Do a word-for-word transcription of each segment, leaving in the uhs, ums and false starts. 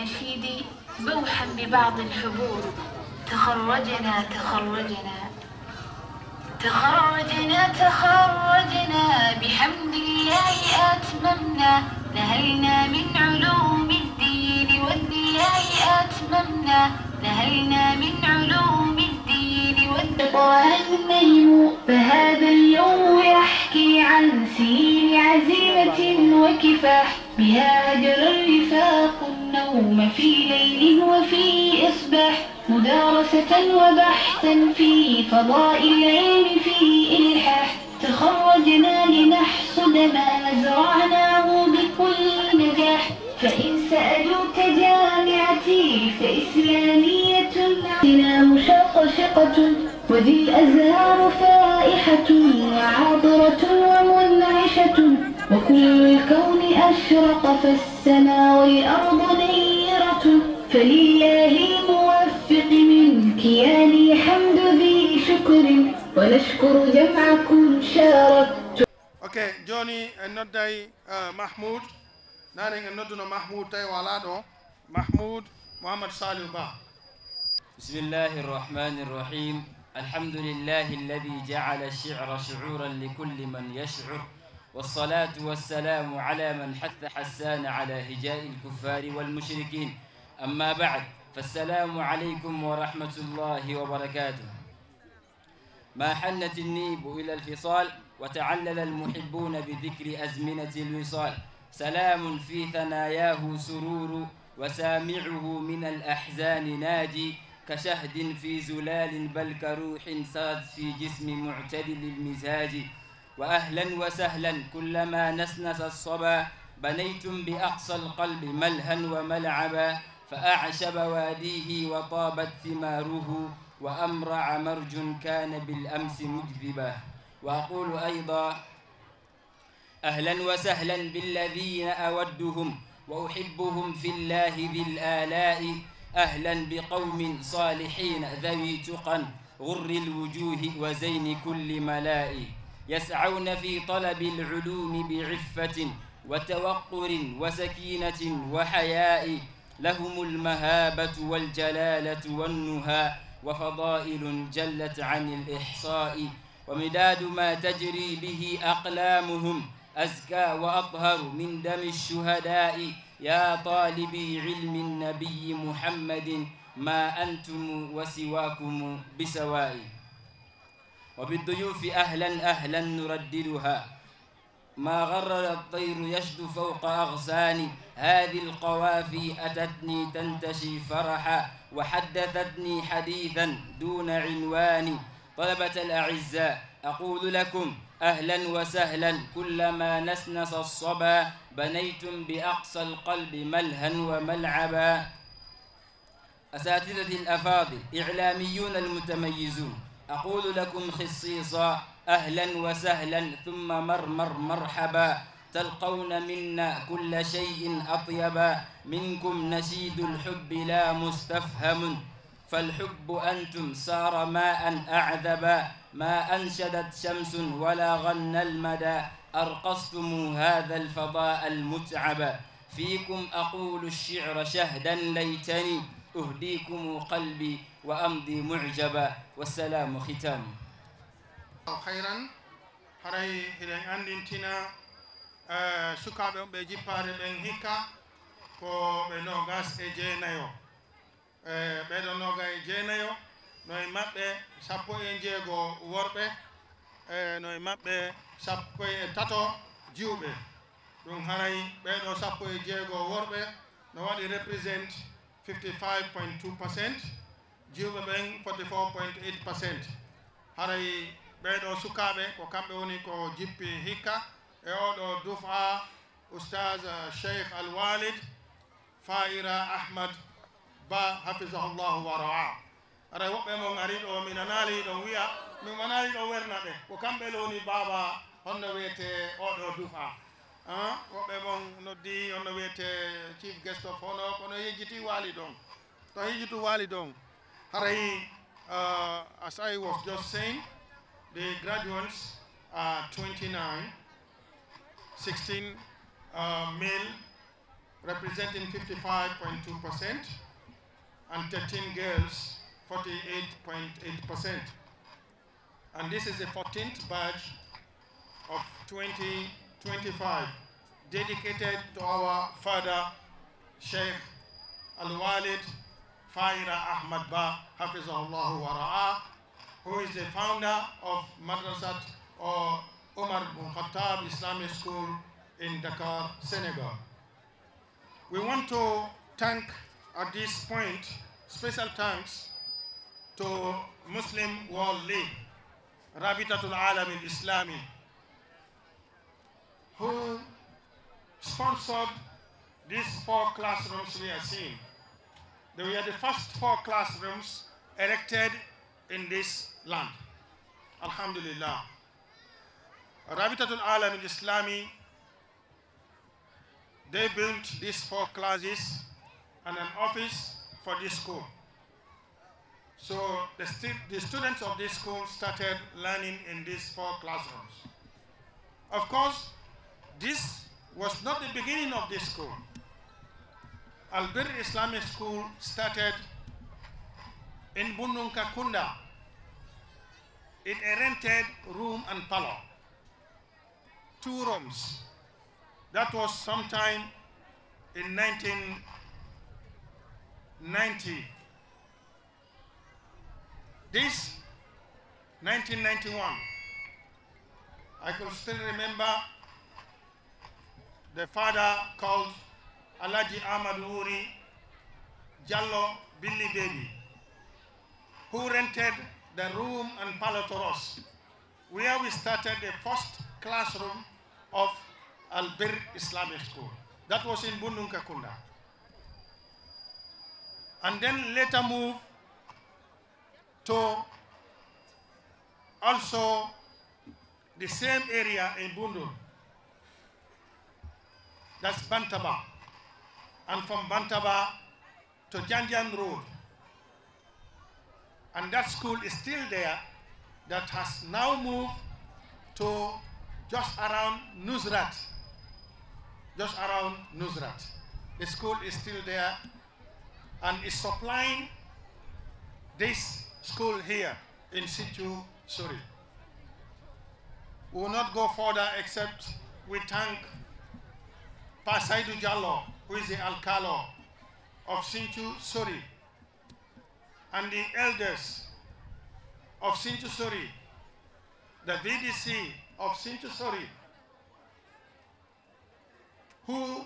نشيدي بوحا ببعض الحبور. تخرجنا، تخرجنا، تخرجنا، تخرجنا، بحمد الله أتممنا، نهلنا من علوم الدين والديان أتممنا، نهلنا من علوم الدين والديان. طلع النجم فهذا اليوم يحكي عن سنين عزيمة وكفاح، بها هجر الرفاق النوم في ليل وفي إصباح، مدارسة وبحثا في فضاء العلم في إلحاح، تخرجنا لنحصد ما زرعناه بكل نجاح، فإن سألوك جامعتي فإسلامية، عندنا مشقشقة، وذي الأزهار فائحة وعاطرة ومنعشة، وكل الكون أشرق فالسماء والأرض نيرة، فلله الموفق من كياني حمد ذي شكر، ونشكر جمعكم شاركتم. Ok, jooni en nodday, eh, Mahmoud. Naane en nodduno Mahmoud, tawi o alaa ɗo. Mahmoud Mouhammad Saliou Ba. بسم الله الرحمن الرحيم. الحمد لله الذي جعل الشعر شعورا لكل من يشعر، والصلاة والسلام على من حث حسان على هجاء الكفار والمشركين. أما بعد، فالسلام عليكم ورحمة الله وبركاته. ما حنت النيب إلى الفصال، وتعلل المحبون بذكر أزمنة الوصال. سلام في ثناياه سرور، وسامعه من الأحزان ناجي، كشهد في زلال بل كروح سرت في جسم معتدل المزاج. وأهلا وسهلا كلما نسنس الصبا، بنيتم بأقصى القلب ملهى وملعبا، فأعشب واديه وطابت ثماره، وأمرع مرج كان بالأمس مجذبا. وأقول أيضا: أهلا وسهلا بالذين أودهم وأحبهم في الله ذي الآلاء، أهلا بقوم صالحين ذوي تقى غر الوجوه وزين كل ملاء، يسعون في طلب العلوم بعفة وتوقر وسكينة وحياء، لهم المهابة والجلالة والنهى وفضائل جلت عن الإحصاء، ومداد ما تجري به أقلامهم أزكى وأطهر من دم الشهداء. يا طالبي علم النبي محمد، ما أنتم وسواكم بسواء. وبالضيوف أهلا أهلا نرددها، ما غرر الطير يشدو فوق أغصان. هذه القوافي أتتني تنتشي فرحا، وحدثتني حديثا دون عنوان. طلبة الأعزاء، أقول لكم أهلا وسهلا، كلما نسنس الصبا بنيتم بأقصى القلب ملهى وملعبا. أساتذتي الأفاضل، إعلاميون المتميزون، أقول لكم خصيصا أهلا وسهلا ثم مرمر مرحبا، تلقون منا كل شيء أطيبا، منكم نشيد الحب لا مستفهم، فالحب أنتم صار ماء أعذبا، ما أنشدت شمس ولا غنى المدى، أرقصتم هذا الفضاء المتعبا، فيكم أقول الشعر شهدا ليتني أهديكم قلبي وأمضي معجبا، والسلام ختام. Khayran, haray hiɗen anndintina, eh, sukaaɓe on ɓe jippaade ɓen hikka ko ɓe noogas e jeenayo. E ɓeeɗo noogay e jeenayo, no e maɓɓe sappo e jeego worɓe, e no e maɓɓe sappo e tato jiwɓe. Ɗum haray ɓeeɗo sappo e jeego worɓe no waɗi represent fifty-five point two percent, jiwɓe ɓen forty-four point eight percent. Haray ɓeeɗo sukaaɓe ko kamɓe woni ko jippi hikka e oɗo dufa, Ustaz Cheikh Al Walid Faira Ahmad Ba, hafizahullahu wa ra'a. Aray woɓɓe mon ari ɗo, mi nanaali ɗon wi'a, mi nanaali ɗon werna ɓe. Ko kamɓe loni baaba, honno wiyete oɗo dufa? Ah, woɓɓe mon noddi, honno wiyete chief guest of honor, kono yejjiti waali ɗon. To yejjitu waali ɗon. Haray, uh, as I was just saying, the graduates are twenty-nine, sixteen, uh, male, representing fifty-five point two percent, and thirteen girls, forty-eight point eight percent. And this is the fourteenth batch of twenty twenty-five, dedicated to our father, Sheikh Al-Walid Faira Ahmad Ba, Hafizahullah wa Ra'ah, who is the founder of Madrasat or Umar bin Khattab Islamic School in Dakar, Senegal. We want to thank at this point, special thanks to Muslim World League, Rabitatul Alam Islami, who sponsored these four classrooms we are seeing. They were the first four classrooms erected in this land. Alhamdulillah. Rabitatul Alam Islami, they built these four classes and an office for this school. So the, stu- the students of this school started learning in these four classrooms. Of course, this was not the beginning of this school. Al Bir Islamic School started in Bundung Kakunda. It rented room and parlor, two rooms. That was sometime in nineteen ninety. This nineteen ninety-one, I could still remember the father called Alaji Ahmad Wuri Jallo Billy Baby, who rented the room and parlor to us, where we started the first classroom of Al Bir Islamic School. That was in Bundung Kakunda. And then later moved to also the same area in Bundung. That's Bantaba. And from Bantaba to Janjan Road. And that school is still there, that has now moved to just around Nusrat. Just around Nusrat. The school is still there and is supplying this school here in Sinchu Suri. We will not go further except we thank Pasaidu Jallo, who is the Alkalo of Sinchu Suri, and the elders of Sinchu Suri, the V D C of Sinchu Suri, who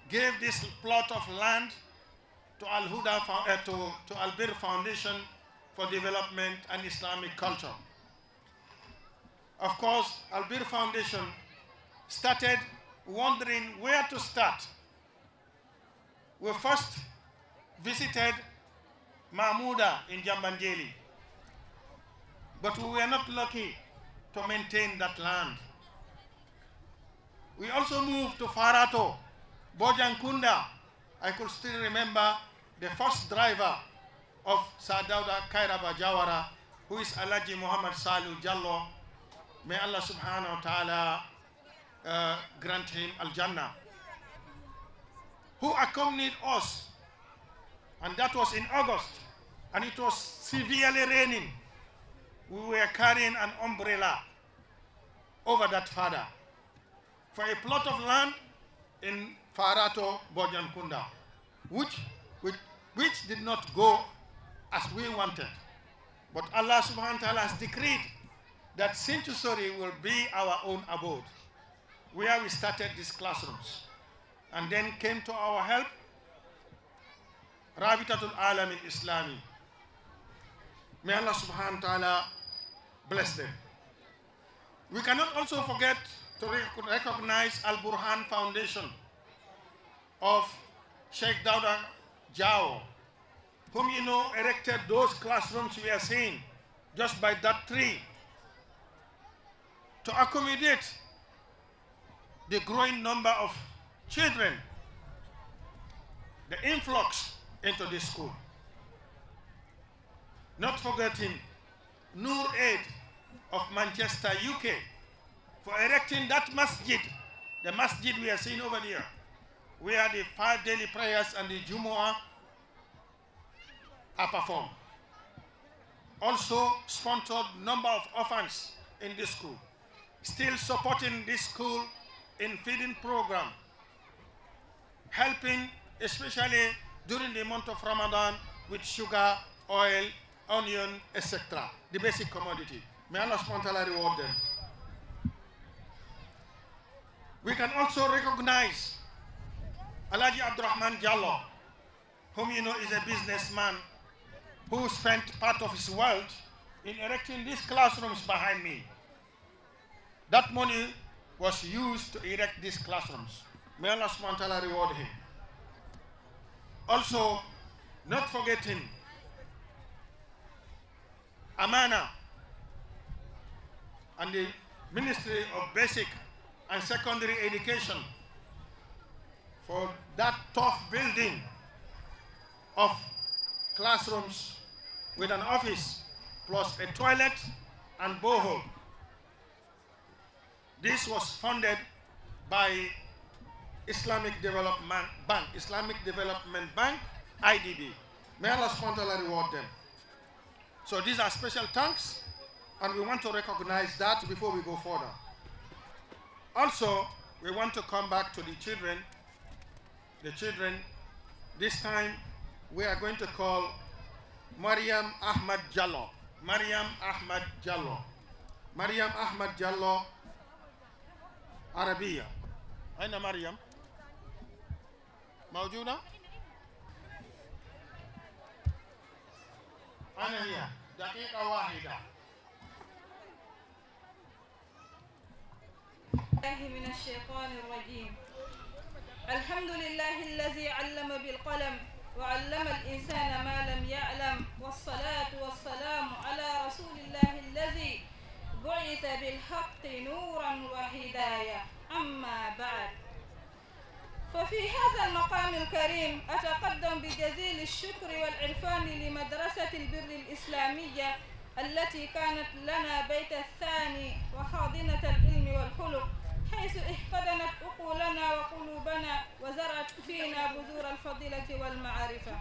gave this plot of land to Al Huda, uh, to, to Al Bir Foundation for Development and Islamic Culture. Of course, Al Bir Foundation started wondering where to start. We first visited Mahmuda in Jambanjeli, but we were not lucky to maintain that land. We also moved to Farato, Bojankunda. I could still remember the first driver of Sir Dauda Kairaba Jawara, who is Alaji Muhammad Salu Jallo. May Allah subhanahu wa ta'ala uh, grant him Al Jannah, who accompanied us, and that was in August, and it was severely raining. We were carrying an umbrella over that father for a plot of land in Farato Bojankunda, which, which, which did not go as we wanted. But Allah subhanahu wa ta'ala has decreed that Sinchusori will be our own abode, where we started these classrooms. And then came to our help Rabitatul Alam Islami. May Allah subhanahu wa ta'ala bless them. We cannot also forget to rec- recognize Al Burhan Foundation of Sheikh Dauda Jao, whom you know erected those classrooms we are seeing just by that tree to accommodate the growing number of children, the influx into this school. Not forgetting Noor Aid of Manchester, U K, for erecting that masjid, the masjid we are seeing over there. where the five daily prayers and the Jumu'ah are performed. Also sponsored number of orphans in this school. Still supporting this school in feeding program, helping especially during the month of Ramadan with sugar, oil, onion, et cetera. The basic commodity. May Allah subhanahu wa ta'ala reward them. We can also recognize Alhaji Abdurrahman Jallo, whom you know is a businessman who spent part of his wealth in erecting these classrooms behind me. That money was used to erect these classrooms. May Allah subhanahu wa ta'ala reward him. Also, not forgetting Amana and the Ministry of Basic and Secondary Education for that tough building of classrooms with an office plus a toilet and borehole. This was funded by Islamic Development Bank, Islamic Development Bank, I D B. May Allah subhanahu wa ta'ala reward them. So these are special thanks, and we want to recognize that before we go further. Also, we want to come back to the children. The children, this time we are going to call Mariam Ahmad Jallo. Mariam Ahmad Jallo. Mariam Ahmad Jallo, Arabiya. أين مريم؟ موجودة؟ أين هي؟ دقيقة واحدة. الله من الشيطان الرجيم. الحمد لله الذي علم بالقلم وعلم الإنسان ما لم يعلم، والصلاة والسلام على رسول الله الذي بعث بالحق نورا وهداية. أما بعد، ففي هذا المقام الكريم أتقدم بجزيل الشكر والعرفان لمدرسة البر الإسلامية التي كانت لنا بيت الثاني وحاضنة العلم والخلق، حيث احتضنت عقولنا وقلوبنا وزرعت فينا بذور الفضيلة والمعرفة.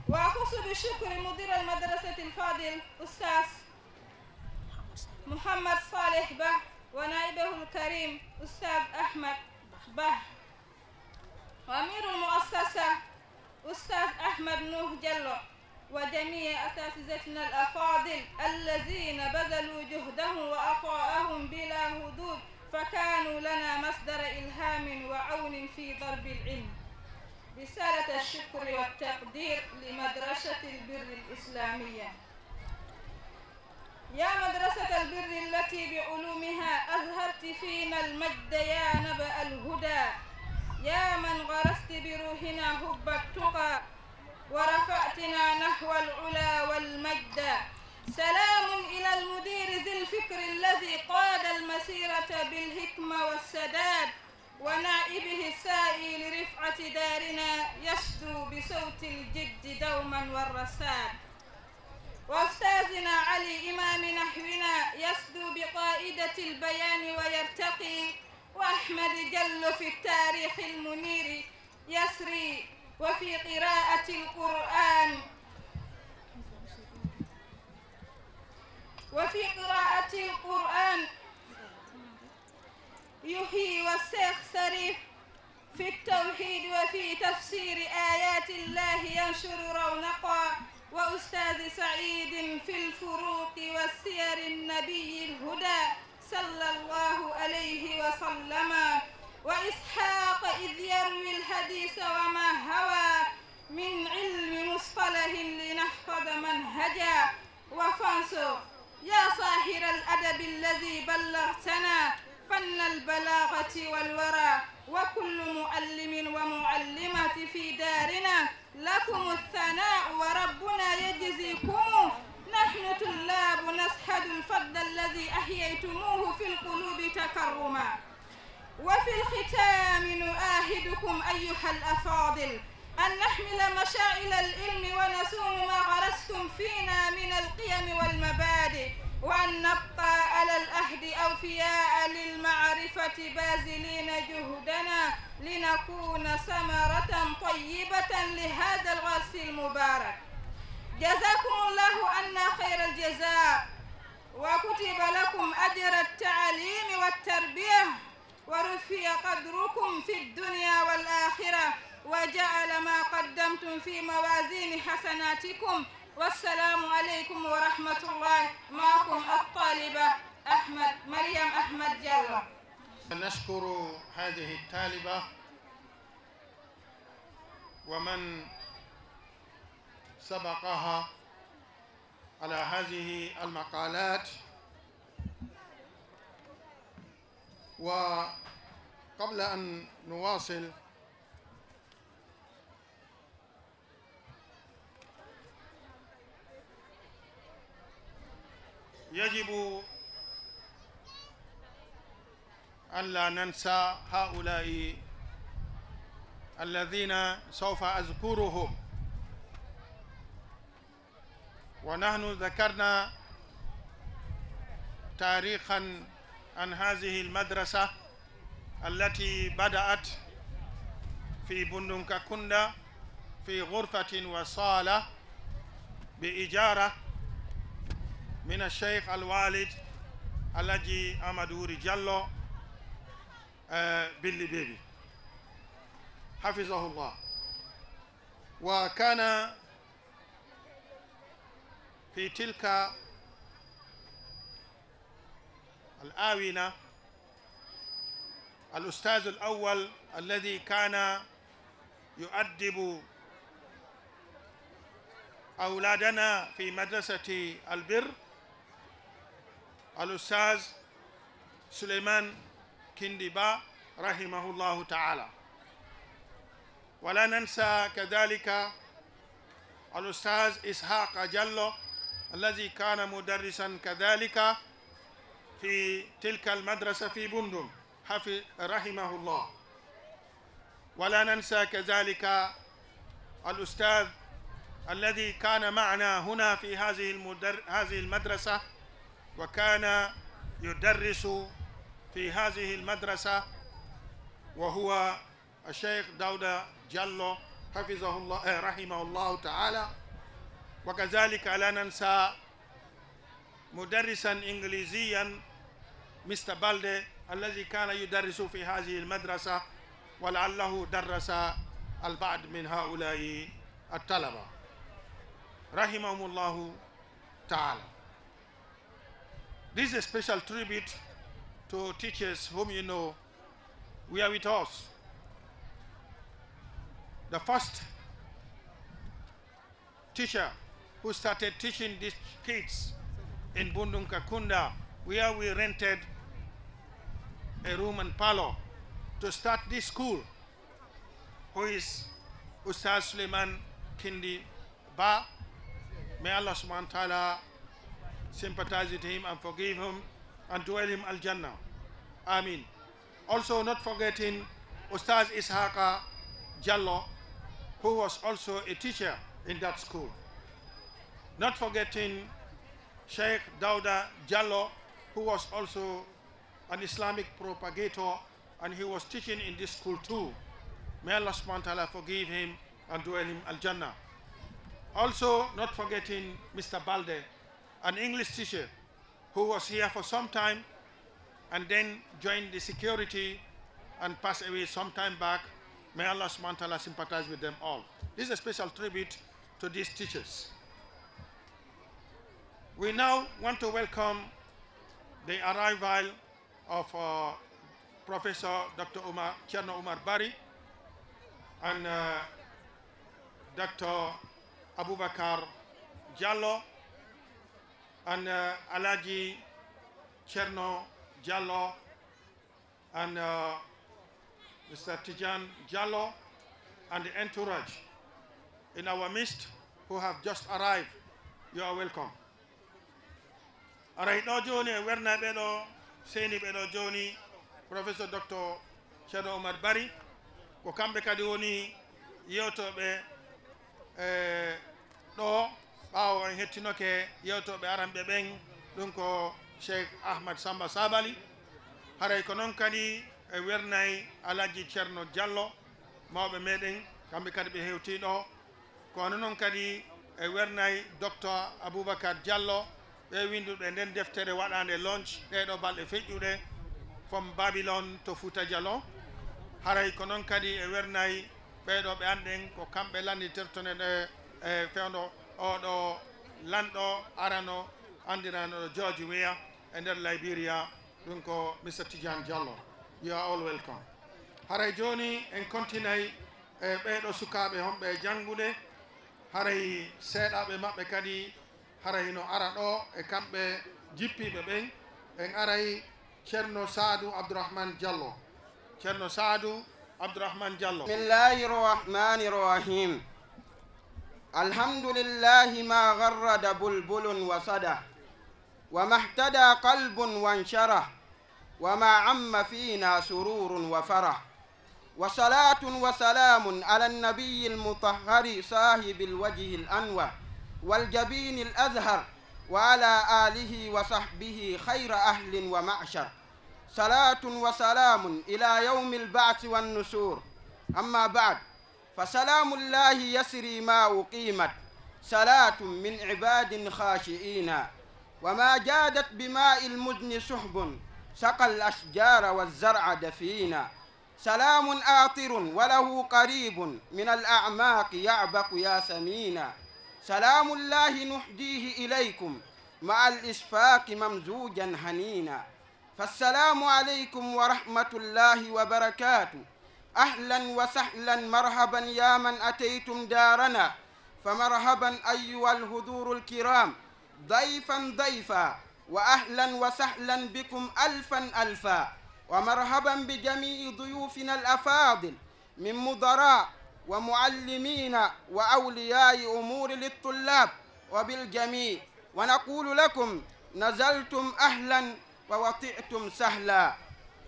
وأخص بالشكر مدير المدرسة الفاضل أستاذ محمد صالح به ونائبه الكريم أستاذ أحمد به، وأمير المؤسسة أستاذ أحمد نوح جلو، وجميع أساتذتنا الأفاضل الذين بذلوا جهدهم وعطاءهم بلا حدود، فكانوا لنا مصدر إلهام وعون في ضرب العلم. رسالة الشكر والتقدير لمدرسة البر الإسلامية. يا مدرسة البر التي بعلومها أزهرت فينا المجد يا نبأ الهدى، يا من غرست بروحنا حب التقى ورفعتنا نحو العلا والمجد. سلام إلى المدير ذي الفكر الذي قاد المسيرة بالحكمة والسداد، ونائبه الساعي لرفعة دارنا يشدو بصوت الجد دوما والرصاد. وأستاذنا علي إمام نحونا يسدو بقائدة البيان ويرتقي، وأحمد جل في التاريخ المنير يسري، وفي قراءة القرآن، وفي قراءة القرآن يحيي، والشيخ شريف في التوحيد وفي تفسير آيات الله ينشر رونقا، وأستاذ سعيد في الفروق والسير النبي الهدى صلى الله عليه وسلم، وإسحاق إذ يروي الحديث وما هوى، من علم مصطلح لنحفظ منهجا، وفانصر يا ساحر الأدب الذي بلغتنا فن البلاغة والورى، وكل معلم ومعلمة في دارنا لكم الثناء وربنا يجزيكم. نحن طلاب نشهد الفضل الذي أحييتموه في القلوب تكرما. وفي الختام نعاهدكم أيها الأفاضل أن نحمل مشاعل العلم ونصون ما غرستم فينا من القيم والمبادئ، وأن نبقى العهد أوفياء للمعرفة باذلين جهدنا لنكون ثمرة طيبة لهذا الغرس المبارك. جزاكم الله عنا خير الجزاء، وكتب لكم أجر التعليم والتربية، ورفع قدركم في الدنيا والآخرة، وجعل ما قدمتم في موازين حسناتكم. والسلام عليكم ورحمة الله. معكم الطالبة أحمد، مريم أحمد جلو. نشكر هذه الطالبة ومن سبقها على هذه المقالات. وقبل أن نواصل، يجب أن لا ننسى هؤلاء الذين سوف أذكرهم. ونحن ذكرنا تاريخا عن هذه المدرسة التي بدأت في بندنكا كندا في غرفة وصالة بإجارة من الشيخ الوالد الحاج أحمد ووري جلو، آه، بيلي بيبي، حفظه الله. وكان في تلك الآونة الأستاذ الأول الذي كان يؤدب أولادنا في مدرسة البر الأستاذ سليمان كندي با، رحمه الله تعالى. ولا ننسى كذلك الأستاذ إسحاق جلو الذي كان مدرسا كذلك في تلك المدرسة في بندم، حفظ-، رحمه الله. ولا ننسى كذلك الأستاذ الذي كان معنا هنا في هذه المدر-، هذه المدرسة، وكان يدرس في هذه المدرسة، وهو الشيخ داود جلو، حفظه الله، آه، رحمه الله تعالى. وكذلك لا ننسى مدرسا إنجليزيا، مستر بالدي، الذي كان يدرس في هذه المدرسة، ولعله درس البعض من هؤلاء الطلبة، رحمهم الله تعالى. This is a special tribute to teachers whom you know were with us. The first teacher who started teaching these kids in Bundung Kakunda, where we rented a room and parlor to start this school, who is Ustaz Suleiman Kindi Ba. May Allah subhanahu wa ta'ala sympathize with him and forgive him and dwell him Al Jannah. Amin. Also, not forgetting Ustaz Ishaqa Jallo, who was also a teacher in that school. Not forgetting Sheikh Dauda Jallo, who was also an Islamic propagator, and he was teaching in this school too. May Allah subhanahu wa ta'ala forgive him and dwell him Al Jannah. Also, not forgetting Mister Balde, an English teacher who was here for some time and then joined the security and passed away some time back. May Allah subhanahu wa ta'ala sympathize with them all. This is a special tribute to these teachers. We now want to welcome the arrival of, uh, Professor Doctor Umar, Cherno Umar Bari, and, uh, Doctor Abubakar Jallo, and, uh, Alaji Cherno Jallo, and, uh, Mister Tijan Jallo, and the entourage in our midst who have just arrived. You are welcome. Aray ɗo jooni e wernaaɓe ɗo, seyniiɓe ɗo jooni, Professor Doctor Ceerno Oumar Bari, ko kamɓe kadi woni yewtooɓe, e, ɗo, ɓaawo en hettinoke yewtooɓe aranɓe ɓen, ɗum ko Cheikh Ahmad Samba Sabali. Haray ko noon kadi e wernay Alhaji Ceerno Diallo, mawɓe meɗen, kamɓe kadi ɓe hewtii ɗo. Ko hono noon kadi e wernay Docteur Aboubacar Diallo, ɓe winnduɓe nden deftere waɗaande launch ɗee ɗoo balɗe feƴƴuɗe, From Babylon to Fouta Djallon. Haray ko noon kadi e wernay ɓee ɗoo ɓe anɗen ko kamɓe lannditertoɗen e, e fewndo oo ɗoo lanɗo arano anndirano ɗo George Weah e nder Liberia, ɗum ko Mister Tidiane Diallo. You are all welcome. Haray jooni en kontinay e ɓee ɗoo sukaaɓe honɓe e janngude, haray seeɗaaɓe maɓɓe kadi haray no ara ɗo e kamɓe jippiiɓe ɓen. En aray Ceerno Saadu Abdourahmane Diallo. Ceerno Saadu Abdourahmane Diallo. بسم الله الرحمن الرحيم. الحمد لله ما غرد بلبل وصدى، وما اهتدى قلب وانشرح، وما عم فينا سرور وفرح. وصلاة وسلام على النبي المطهر صاحب الوجه الأنور والجبين الأزهر، وعلى آله وصحبه خير أهل ومعشر. صلاة وسلام إلى يوم البعث والنشور. أما بعد، فسلام الله يسري ما أقيمت، صلاة من عباد خاشعين، وما جادت بماء المزن سحب، سقى الأشجار والزرع دفينا. سلام آطر وله قريب، من الأعماق يعبق ياسمينا. سلام الله نهديه إليكم، مع الإشفاق ممزوجا حنينا. فالسلام عليكم ورحمة الله وبركاته. أهلا وسهلا، مرحبا يا من أتيتم دارنا، فمرحبا أيها الحضور الكرام، ضيفا ضيفا، وأهلا وسهلا بكم ألفا ألفا، ومرحبا بجميع ضيوفنا الأفاضل من مدراء ومعلمين وأولياء أمور للطلاب وبالجميع، ونقول لكم: نزلتم أهلا ووطئتم سهلا.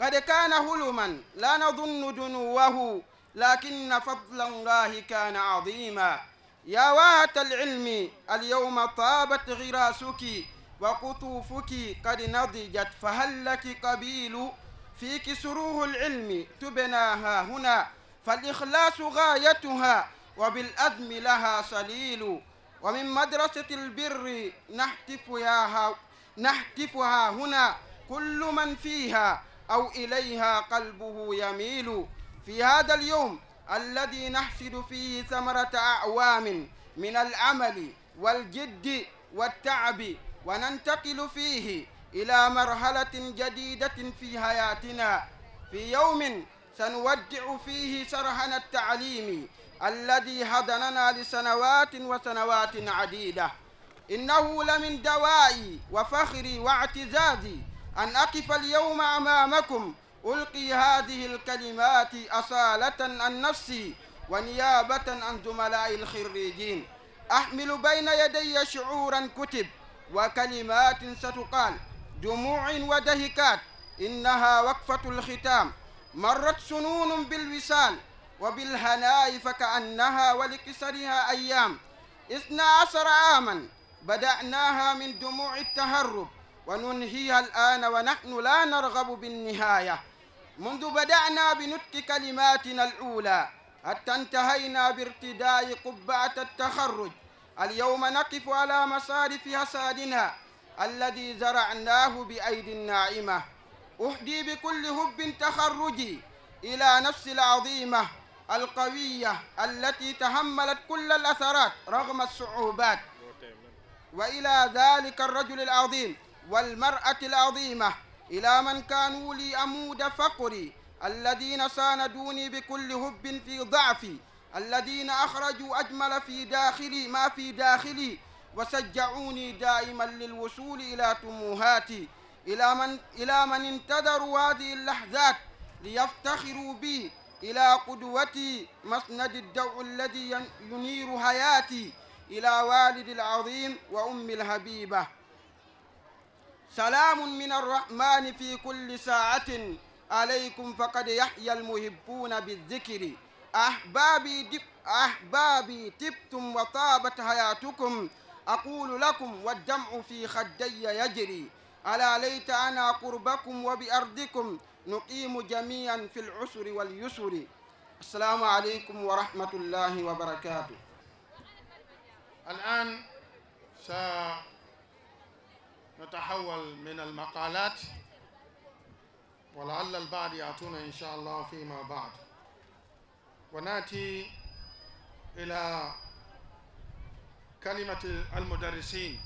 قد كان حلما لا نظن دنوه، لكن فضل الله كان عظيما. يا واهة العلم، اليوم طابت غراسك، وقطوفك قد نضجت، فهل لك قبيل؟ فيك سروح العلم تبنى ها هنا، فالإخلاص غايتها، وبالأذم لها صليل. ومن مدرسة البر نهتف يا ها-، نهتف ها هنا، كل من فيها أو إليها قلبه يميل. في هذا اليوم الذي نحصد فيه ثمرة أعوام من العمل والجد والتعب، وننتقل فيه إلى مرحلة جديدة في حياتنا، في يوم سنودع فيه شرحنا التعليمي الذي حضننا لسنوات وسنوات عديدة. إنه لمن دوائي وفخري واعتزازي أن أقف اليوم أمامكم ألقي هذه الكلمات أصالة عن نفسي ونيابة عن زملائي الخريجين. أحمل بين يدي شعورا كتب وكلمات ستقال، دموع وضحكات، إنها وقفة الختام. مرت سنون بالوصال وبالهناء فكأنها ولقصرها أيام. اثنا عشر عاما بدأناها من دموع التهرب، وننهيها الآن ونحن لا نرغب بالنهاية. منذ بدأنا بنطق كلماتنا الأولى حتى انتهينا بارتداء قبعة التخرج، اليوم نقف على مصارف حصادنا الذي زرعناه بأيد ناعمة. أهدي بكل حب تخرجي إلى نفس العظيمة القوية التي تحملت كل الأثرات رغم الصعوبات، وإلى ذلك الرجل العظيم والمرأة العظيمة، إلى من كانوا لي عمود فقري، الذين ساندوني بكل حب في ضعفي، الذين أخرجوا أجمل في داخلي، ما في داخلي، وشجعوني دائما للوصول إلى طموحاتي، إلى من، إلى من انتظروا هذه اللحظات ليفتخروا بي، إلى قدوتي مسند الضوء الذي ين-، ينير حياتي، إلى والدي العظيم وأمي الحبيبة. سلام من الرحمن في كل ساعة عليكم، فقد يحيا المحبون بالذكر. أحبابي دب-، أحبابي طبتم وطابت حياتكم، أقول لكم والدمع في خدي يجري. ألا ليت أنا قربكم وبأرضكم نقيم جميعا في العسر واليسر. السلام عليكم ورحمة الله وبركاته. الآن سنتحول من المقالات، ولعل البعض يأتون إن شاء الله فيما بعد. ونأتي إلى كلمة المدرسين.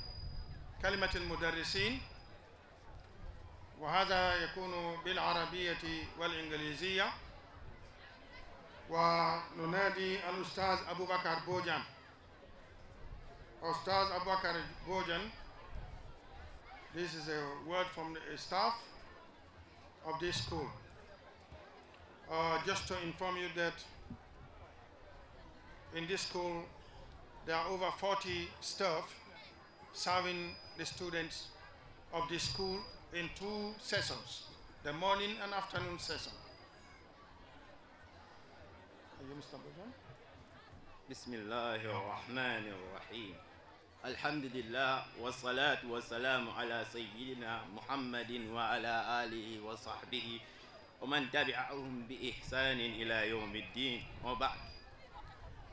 كلمة المدرسين، وهذا يكون بالعربية والإنجليزية. وننادي الأستاذ أبو بكر بوجان. أستاذ أبو بكر بوجان، this is a word from the staff of this school. Uh, just to inform you that in this school, there are over forty staff serving the students of this school in two sessions, the morning and afternoon session. Are you Mister Bojan? بسم الله الرحمن الرحيم. الحمد لله، والصلاة والسلام على سيدنا محمد وعلى آله وصحبه ومن تبعهم بإحسان إلى يوم الدين، وبعد.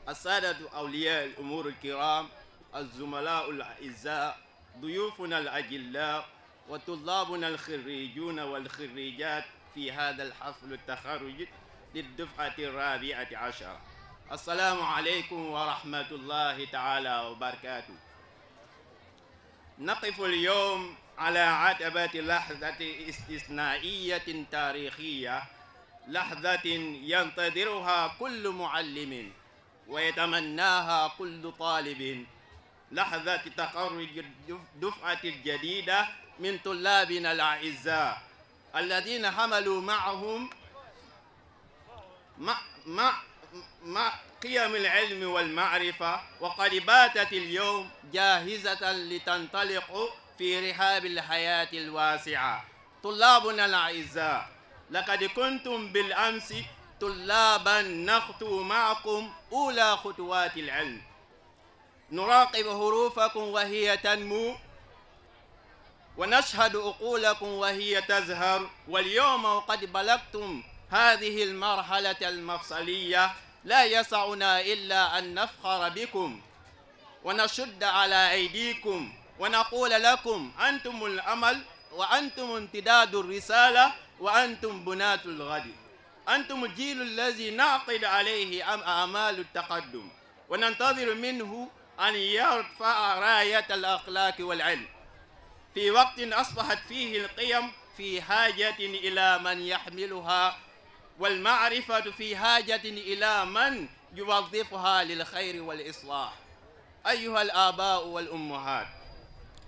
السادة أولياء الأمور الكرام، الزملاء الأعزاء، ضيوفنا الأجلاء، وطلابنا الخريجون والخريجات في هذا الحفل التخرج للدفعة الرابعة عشرة. السلام عليكم ورحمة الله تعالى وبركاته. نقف اليوم على عتبة لحظة استثنائية تاريخية، لحظة ينتظرها كل معلم ويتمناها كل طالب، لحظة تخرج الدف-، الدفعة الجديدة من طلابنا الأعزاء الذين حملوا معهم مع، مع، مع قيم العلم والمعرفة، وقد باتت اليوم جاهزة لتنطلق في رحاب الحياة الواسعة. طلابنا الأعزاء، لقد كنتم بالأمس طلابا نخطو معكم أولى خطوات العلم، نراقب حروفكم وهي تنمو، ونشهد عقولكم وهي تزهر، واليوم وقد بلغتم هذه المرحلة المفصلية، لا يسعنا إلا أن نفخر بكم ونشد على أيديكم ونقول لكم: أنتم الأمل، وأنتم امتداد الرسالة، وأنتم بناة الغد. أنتم الجيل الذي نعقد عليه أم-، أعمال التقدم، وننتظر منه أن يرفع راية الأخلاق والعلم. في وقت أصبحت فيه القيم في حاجة إلى من يحملها، والمعرفة في حاجة إلى من يوظفها للخير والإصلاح. أيها الآباء والأمهات،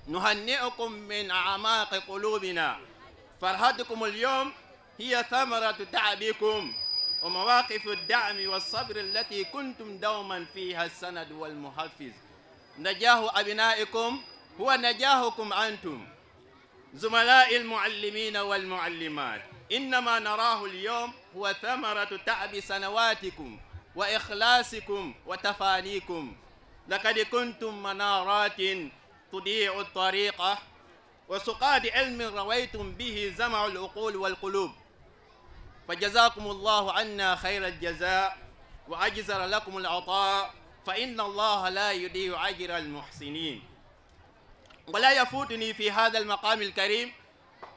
نهنئكم من أعماق قلوبنا. فرحتكم اليوم هي ثمرة تعبكم ومواقف الدعم والصبر التي كنتم دوما فيها السند والمحفز. نجاح أبنائكم هو نجاحكم أنتم، زملاء المعلمين والمعلمات. إنما نراه اليوم هو ثمرة تعب سنواتكم وإخلاصكم وتفانيكم. لقد كنتم منارات تضيء الطريق، وسقاة علم رويتم به ظمأ العقول والقلوب. فجزاكم الله عنا خير الجزاء، وأجزل لكم العطاء، فإن الله لا يضيع أجر المحسنين. ولا يفوتني في هذا المقام الكريم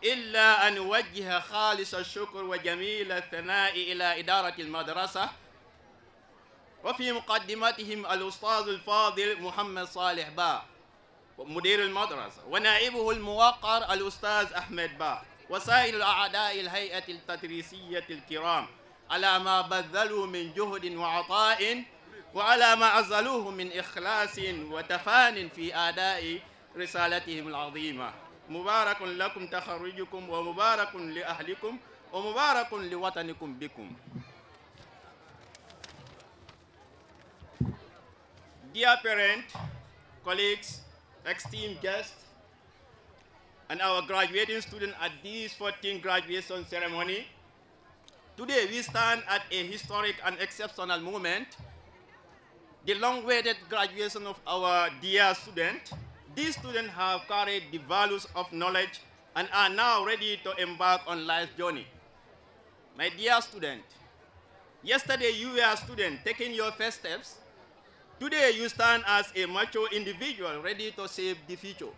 إلا أن أوجه خالص الشكر وجميل الثناء إلى إدارة المدرسة، وفي مقدمتهم الأستاذ الفاضل محمد صالح با، مدير المدرسة، ونائبه الموقر الأستاذ أحمد با، وسائر الأعضاء الهيئة التدريسية الكرام، على ما بذلوا من جهد وعطاء، وعلى ما أظهروه من إخلاص وتفان في أداء رسالتهم العظيمة. مبارك لكم تخرجكم، ومبارك لأهلكم، ومبارك لوطنكم بكم. Dear parents, colleagues, esteemed guests, and our graduating students at this fourteenth graduation ceremony, today we stand at a historic and exceptional moment, the long-awaited graduation of our dear student. These students have carried the values of knowledge, and are now ready to embark on life's journey. My dear student, yesterday you were a student taking your first steps. Today you stand as a mature individual ready to shape the future.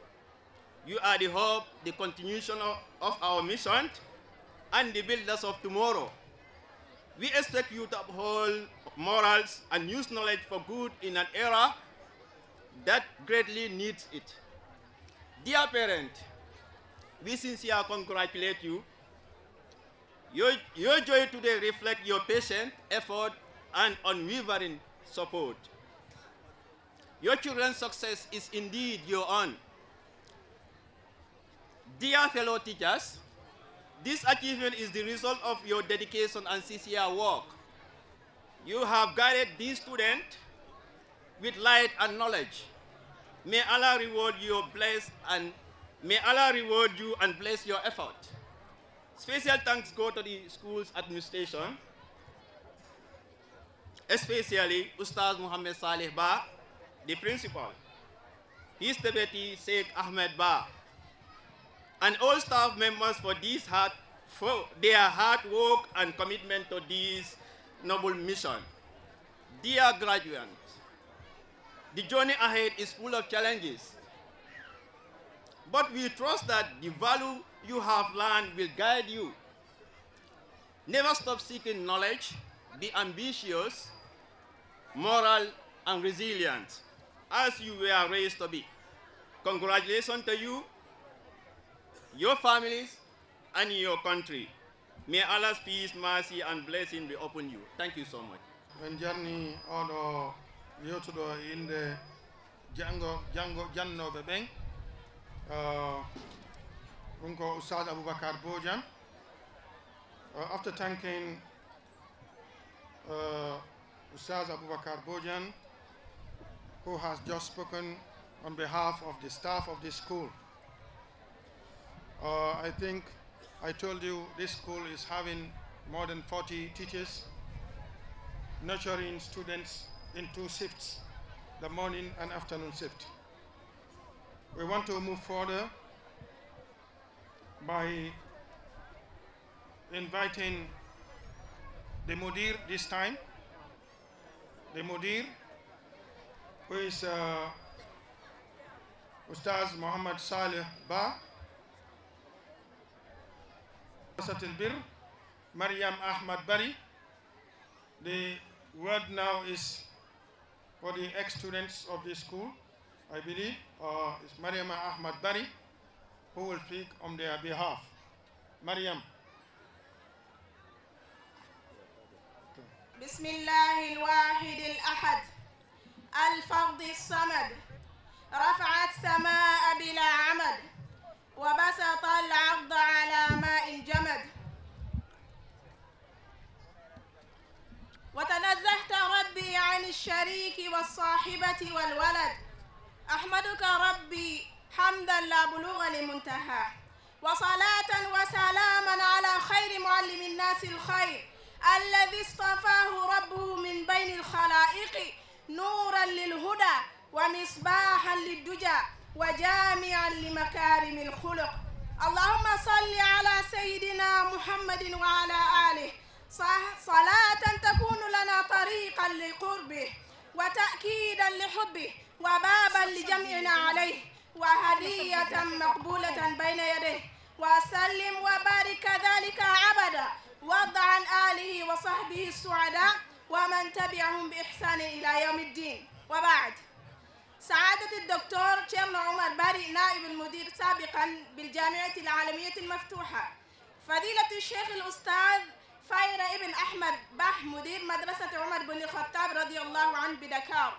You are the hope, the continuation of, of our mission, and the builders of tomorrow. We expect you to uphold morals and use knowledge for good in an era that greatly needs it. Dear parent, we sincerely congratulate you. Your, your joy today reflects your patient effort and unwavering support. Your children's success is indeed your own. Dear fellow teachers, this achievement is the result of your dedication and sincere work. You have guided these students with light and knowledge. May Allah reward you, bless, and may Allah reward you and bless your effort. Special thanks go to the school's administration, especially Ustaz Muhammad Saleh Ba, the principal, his deputy Sheikh Ahmed Ba, and all staff members for this hard, for their hard work and commitment to this noble mission. Dear graduates, the journey ahead is full of challenges, but we trust that the value you have learned will guide you. Never stop seeking knowledge, be ambitious, moral, and resilient, as you were raised to be. Congratulations to you, your families, and your country. May Allah's peace, mercy, and blessing be upon you. Thank you so much. En jarni oɗo yewtuɗo e innde janngo, janngo, jannooɓe ɓen. Uh, ɗum ko Oustaz Aboubacar Bodian. Uh, after thanking uh, Ustaz Abubakar Bojan, who has just spoken on behalf of the staff of this school. Uh, I think I told you this school is having more than forty teachers nurturing students in two shifts, the morning and afternoon shift. We want to move further by inviting the Mudir this time. The Mudir, who is uh, Ustaz Muhammad Saleh Ba, Satil Bir, Mariam Ahmad Bari. The word now is for the ex-students of this school, I believe, uh, is Mariam Ahmad Bari, who will speak on their behalf. Mariam. بسم الله الواحد الأحد الفرد الصمد رفع السماء بلا عمد وبسط الأرض على ماء جمد وتنزهت ربي عن الشريك والصاحبة والولد أحمدك ربي حمدا لا بلوغ لمنتهى وصلاة وسلاما على خير معلم الناس الخير الذي اصطفاه ربه من بين الخلائق نورا للهدى ومصباحا للدجى وجامعا لمكارم الخلق. اللهم صل على سيدنا محمد وعلى آله صلاة تكون لنا طريقا لقربه وتأكيدا لحبه وبابا لجمعنا عليه وهدية مقبولة بين يديه وسلم وبارك كذلك أبدا وارض عن آله وصحبه السعداء ومن تبعهم بإحسان إلى يوم الدين وبعد. سعادة الدكتور تشيرنو عمر باري نائب المدير سابقا بالجامعة العالمية المفتوحة، فضيلة الشيخ الأستاذ فاير ابن أحمد باه مدير مدرسة عمر بن الخطاب رضي الله عنه بدكار،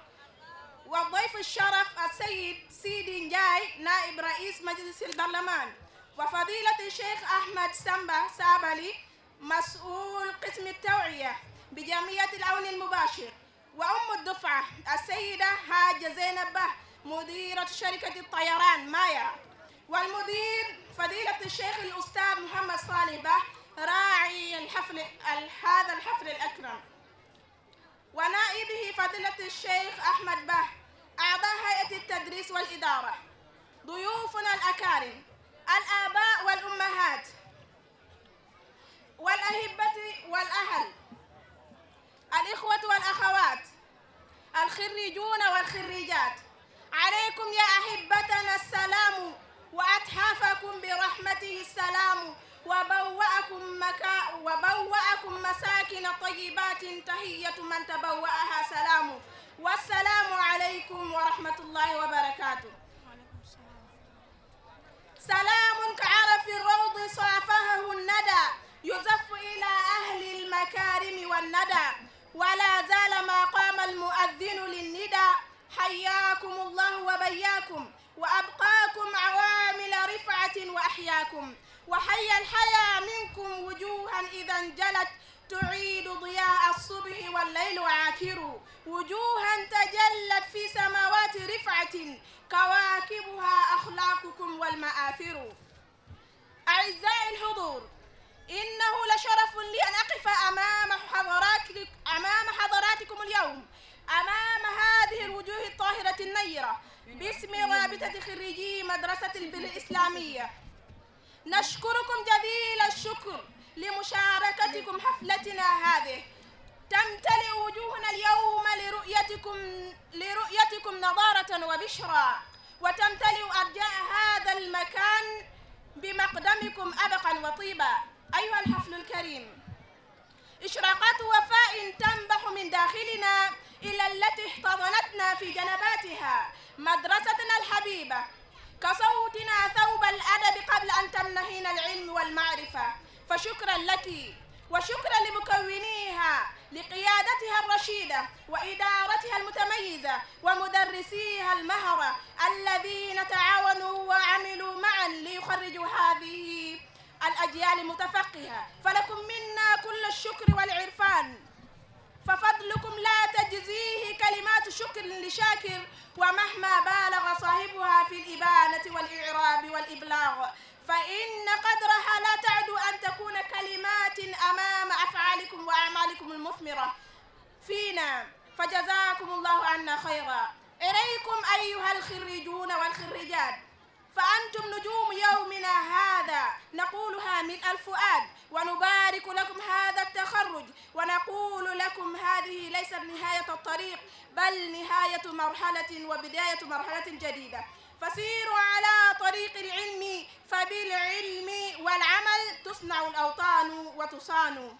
وضيف الشرف السيد سيدي نجاي نائب رئيس مجلس البرلمان، وفضيلة الشيخ أحمد سامبا سابلي مسؤول قسم التوعية بجمعية العون المباشر، وأم الدفعة السيدة حاجة زينب باه مديرة شركة الطيران مايا، والمدير فضيلة الشيخ الأستاذ محمد صالح باه راعي الحفل هذا الحفل الأكرم، ونائبه فضيلة الشيخ أحمد باه أعضاء هيئة التدريس والإدارة، ضيوفنا الأكارم، الآباء والأمهات، والأحبة والأهل، الإخوة والأخوات، الخريجون والخريجات، عليكم يا أحبتنا السلام، وأتحفكم برحمته السلام، وبوأكم مكا-، وبوأكم مساكن طيبات، تحية من تبوأها سلام. والسلام عليكم ورحمة الله وبركاته. سلام كعرف الروض صافحه الندى، يزف إلى أهل المكارم والندى، ولا زال ما قام المؤذن للندى. حياكم الله وبياكم، وأبقاكم عوامل رفعة وأحياكم، وحيا الحيا منكم وجوها إذا انجلت تعيد ضياء الصبح والليل عاكر، وجوها تجلت في سماوات رفعة كواكبها أخلاقكم والمآثر. أعزائي الحضور، إنه لشرف لي أن أقف أمام حضرات-، أمام حضراتكم اليوم، أمام هذه الوجوه الطاهرة النيرة باسم رابطة خريجي مدرسة البر الإسلامية. نشكركم جزيل الشكر لمشاركتكم حفلتنا هذه. تمتلئ وجوهنا اليوم لرؤيتكم، لرؤيتكم نضارة وبشرى، وتمتلئ أرجاء هذا المكان بمقدمكم أبقا وطيبا. أيها الحفل الكريم، إشراقات وفاء تنبح من داخلنا إلى التي احتضنتنا في جنباتها مدرستنا الحبيبة، كصوتنا ثوب الأدب قبل أن تمنحينا العلم والمعرفة. فشكرا لك، وشكرا لمكونيها، لقيادتها الرشيدة وإدارتها المتميزة ومدرسيها المهرة الذين تعاونوا وعملوا معا ليخرجوا هذه الأجيال المتفقهة، فلكم منا كل الشكر والعرفان، ففضلكم لا تجزيه كلمات شكر لشاكر، ومهما بالغ صاحبها في الإبانة والإعراب والإبلاغ، فإن قدرها لا تعدو أن تكون كلمات أمام أفعالكم وأعمالكم المثمرة فينا، فجزاكم الله عنا خيرا. إليكم أيها الخريجون والخريجات، فأنتم نجوم يومنا هذا، نقولها ملء الفؤاد، ونبارك لكم هذا التخرج، ونقول لكم هذه ليست نهاية الطريق، بل نهاية مرحلة وبداية مرحلة جديدة. فسيروا على طريق العلم، فبالعلم والعمل تصنع الأوطان وتصان.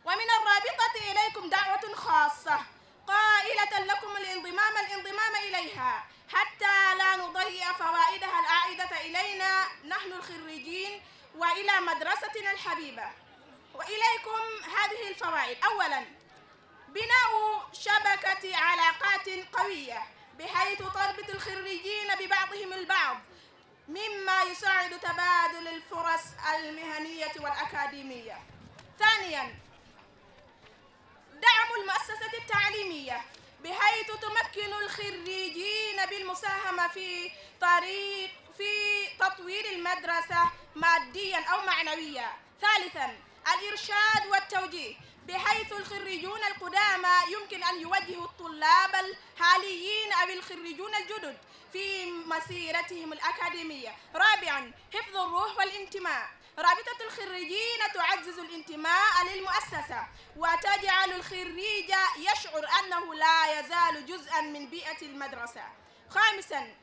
ومن الرابطة إليكم دعوة خاصة قائلة لكم الانضمام، الانضمام إليها حتى لا نضيع فوائدها العائدة إلينا نحن الخريجين وإلى مدرستنا الحبيبة. وإليكم هذه الفوائد. أولا، بناء شبكة علاقات قوية بحيث تربط الخريجين ببعضهم البعض، مما يساعد تبادل الفرص المهنية والأكاديمية. ثانيا، دعم المؤسسة التعليمية بحيث تمكن الخريجين بالمساهمة في طريق، في تطوير المدرسة ماديا أو معنويا. ثالثا، الإرشاد والتوجيه بحيث الخريجون القدامى يمكن أن يوجهوا الطلاب الحاليين أو الخريجون الجدد في مسيرتهم الأكاديمية. رابعا، حفظ الروح والانتماء. رابطة الخريجين تعزز الانتماء للمؤسسة وتجعل الخريج يشعر أنه لا يزال جزءا من بيئة المدرسة. خامسا،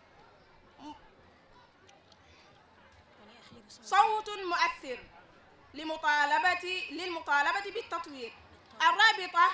صوت مؤثر لمطالبة، للمطالبة بالتطوير. الرابطة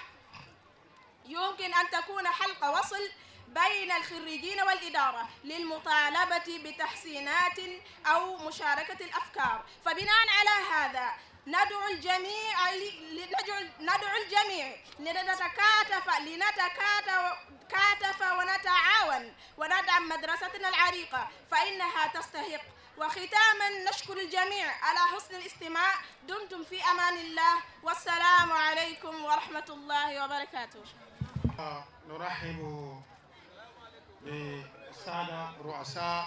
يمكن أن تكون حلقة وصل بين الخريجين والإدارة للمطالبة بتحسينات أو مشاركة الأفكار. فبناء على هذا، ندعو الجميع ل-، ل-، ندعو، ندعو الجميع لنتكاتف، لنتكاتف ونتعاون وندعم مدرستنا العريقة، فإنها تستحق. وختاما، نشكر الجميع على حسن الاستماع. دمتم في أمان الله، والسلام عليكم ورحمة الله وبركاته. نرحب بالسادة رؤساء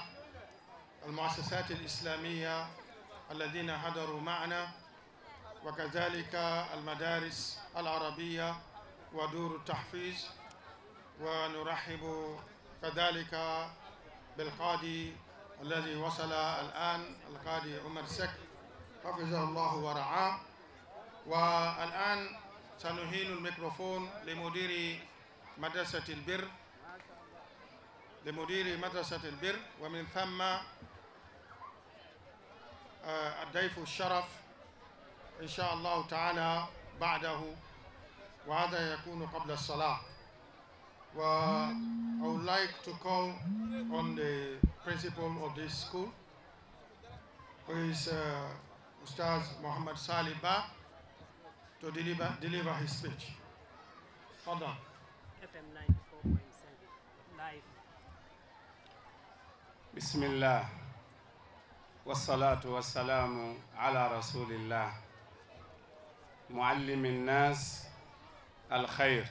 المؤسسات الإسلامية الذين حضروا معنا، وكذلك المدارس العربية ودور التحفيظ، ونرحب كذلك بالقاضي الذي وصل الآن القاضي عمر سك، حفظه الله ورعاه. والآن سنحيل الميكروفون لمدير مدرسة البر، لمدير مدرسة البر، ومن ثم، آه، الضيف الشرف إن شاء الله تعالى بعده، وهذا يكون قبل الصلاة. Well, I would like to call on the principal of this school, who is, uh, Ustaz Muhammad Salih Ba, to deliver, deliver his speech. Hold on. F M ninety-four point seven, live. بسم الله، والصلاة والسلام على رسول الله، معلم الناس الخير،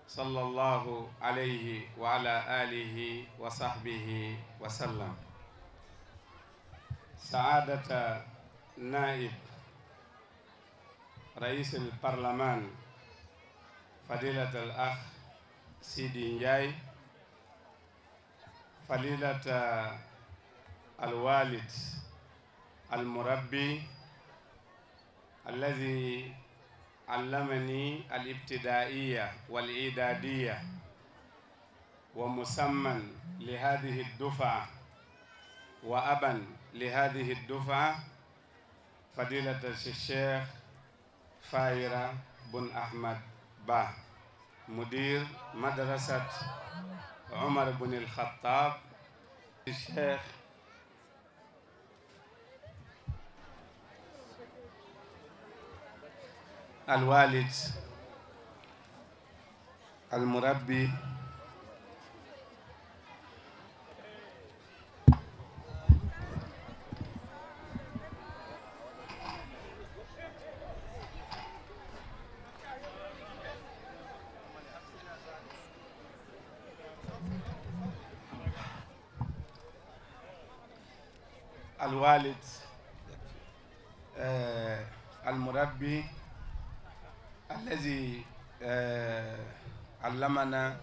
صلى الله عليه وعلى آله وصحبه وسلم. سعادة نائب رئيس البرلمان، فضيلة الأخ سيدي نجاي، فضيلة الوالد المربي الذي علمني الابتدائية والإعدادية، ومسمى لهذه الدفعة وأبا لهذه الدفعة، فضيلة الشيخ فايرة بن أحمد با، مدير مدرسة عمر بن الخطاب، الشيخ الوالد المربي، الوالد، آه، المربي الذي، آه، علمنا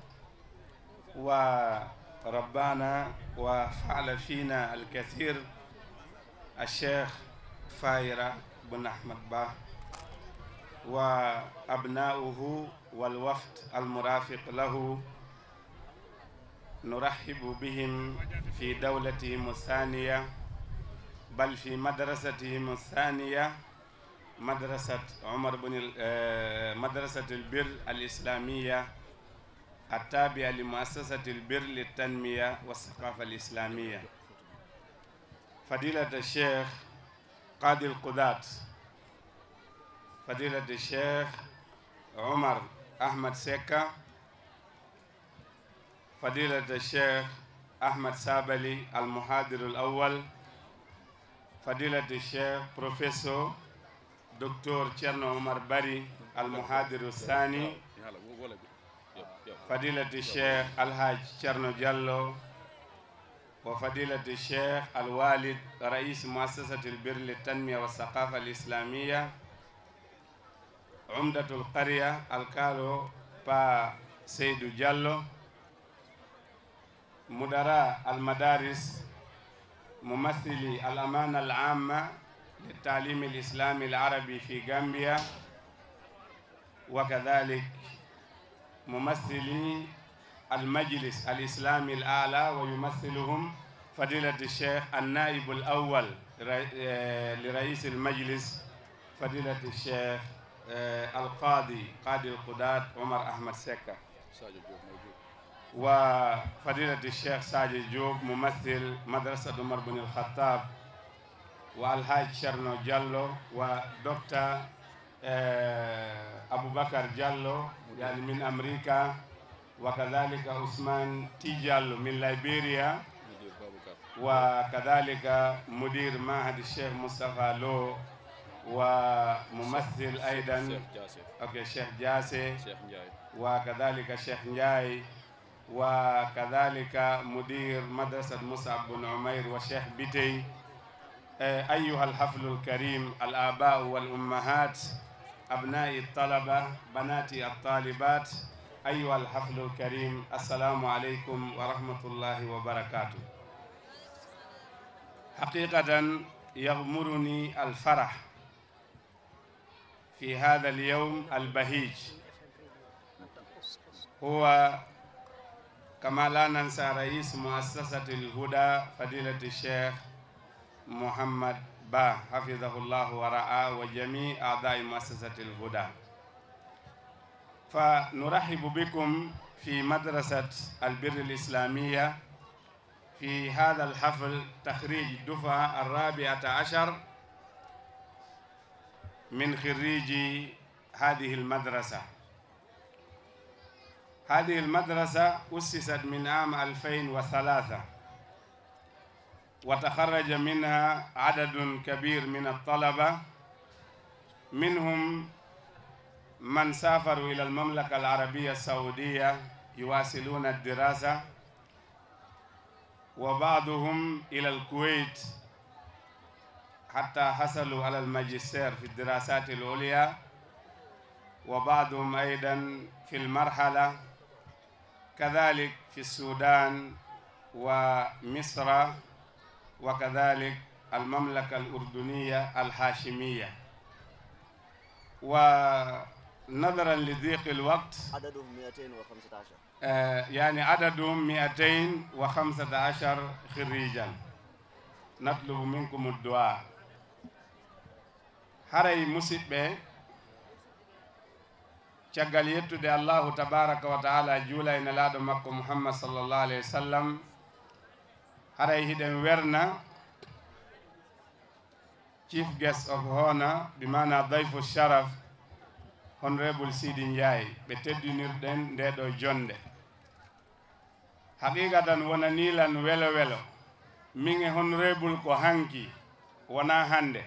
وربانا وفعل فينا الكثير، الشيخ فايرة بن أحمد با، وأبناؤه والوفد المرافق له، نرحب بهم في دولتهم الثانية، بل في مدرستهم الثانية، مدرسة عمر بن ال-، آه، مدرسة البر الإسلامية التابعة لمؤسسة البر للتنمية والثقافة الإسلامية. فضيلة الشيخ قاضي القضاة، فضيلة الشيخ عمر أحمد سكا، فضيلة الشيخ أحمد سابلي المحاضر الأول، فضيلة الشيخ بروفيسور دكتور تشيرنو عمر باري المحاضر الثاني، فضيلة الشيخ الحاج تشيرنو جالو، وفضيلة الشيخ الوالد رئيس مؤسسة البر للتنمية والثقافة الإسلامية، عمدة القرية الكالو با سيدو جالو، مدراء المدارس، ممثلي الأمانة العامة للتعليم الإسلامي العربي في غامبيا، وكذلك ممثلي المجلس الإسلامي الأعلى، ويمثلهم فضيلة الشيخ النائب الأول ر-، آه، لرئيس المجلس، فضيلة الشيخ، آه، القاضي، قاضي القضاة عمر أحمد سكا، وفضيلة الشيخ ساجي جوب ممثل مدرسة عمر بن الخطاب، والحاج شرنو جالو، ودكتور، آه، أبو بكر جالو، يعني من أمريكا، وكذلك عثمان تي جالو من ليبيريا، وكذلك مدير معهد الشيخ مصطفى لو، وممثل أيضا، أوكي، شيخ جاسي، وكذلك شيخ نجاي، وكذلك مدير مدرسة مصعب بن عمير وشيخ بيتي. آه، أيها الحفل الكريم، الآباء والأمهات، أبناء الطلبة، بنات الطالبات، أيها الحفل الكريم، السلام عليكم ورحمة الله وبركاته. حقيقة يغمرني الفرح في هذا اليوم البهيج، هو كما لا ننسى رئيس مؤسسة الهدى فضيلة الشيخ محمد با حفظه الله ورعاه وجميع أعضاء مؤسسة الهدى. فنرحب بكم في مدرسة البر الإسلامية في هذا الحفل تخريج الدفعة الرابعة عشر من خريجي هذه المدرسة. هذه المدرسة أسست من عام ألفين وثلاثة، وتخرج منها عدد كبير من الطلبة، منهم من سافروا إلى المملكة العربية السعودية يواصلون الدراسة، وبعضهم إلى الكويت حتى حصلوا على الماجستير في الدراسات العليا، وبعضهم أيضًا في المرحلة، كذلك في السودان ومصر، وكذلك المملكة الأردنية الهاشمية. ونظرا لضيق الوقت، عددهم مئتين وخمسة عشر. Eh, yani, adadum mi'atayn wa khamsata ashar khirrijan. Natlubu minkum ad-du'a. Haray, musiɓɓe, caggal yettude Allahu tabaraka wa ta'ala, juula e Nelaaɗo makko Muhammad sallallahu alayhi wa sallam, haray hiɗen werna Chief Guest of Honor, bi maana dayfu sharaf, Honorable Sidi Ndiaye, ɓe teddinirɗen nde ɗo jonde. Haqiqatan, wonanii lan welo welo. Min e Honorable ko hanki, wonaa hannde.